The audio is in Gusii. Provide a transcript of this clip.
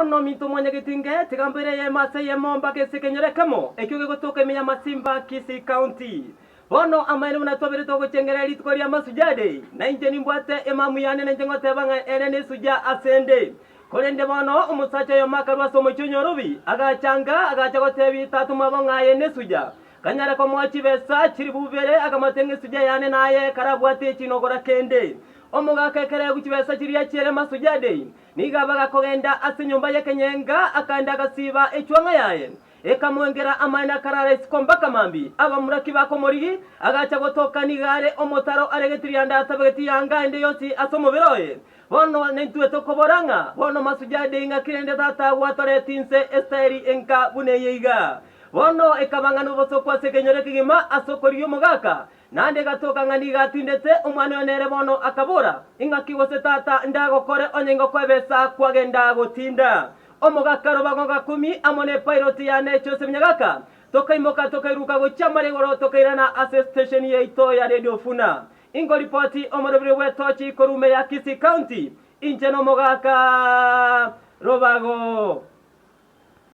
Bono ominto mwanyagetinge, tiga mboire eyemo ase eyemo mpaka ase ekenyoro ekemo, ekio gegotoka ime y'amasimba, Kisii County. Bono amaene buna twabeire togochengera rituko ria Mashujaa Day, na inche nimbwate emamu yane na inche ngoteba ng'a ere nesujaa ase 'nde. Korende bono omosacha oyomo akarua ase omochie o Nyorobi, agacha anga, agacha gotebia tata omwabo ng'a aye nesuja. Kanyare komoa chibesa chilifu ibere, akamoteebia ng'a esuja yane naye karabwate chinogora kende. Omogaka ekereegu chibesa chiria chiere Mashujaa Day, nigo abaga kogenda ase enyomba y'ekenyenga, akaenda agasiba echwang'a yaye. Ekamwengera amaene akarara isiko mpaka mambia. Abamura kibakomorigia, agacha gotoka nigo are omotaro are getirianda atabegeti yanga ende yonsi ase omobere oye. Bono nintwe tokobora ng'a bono Mashujaa Day ng'aki rende tata gwatoreti inse estaeli enka buna eye iga. Bono ekaba ng'a nobosoku ase ekenyoro ekegima ase okorigia omogaka. Naende egatoka ng'a nigo atindete omwana oye nere bono akabora, Ing'aki gose tata ndagokore onye ngokoebesa kwagenda gotinda? Omogaka Robago Gakumi amo ne pilot yane Joseph Nyagaka tokaimoka tokairuka gochia amare igoro tokairana ase station yaito ya Radio Funa. Inkoripoti omorobiri bw'etochi korwa ime ya Kisii County, inche nomogaka Robago.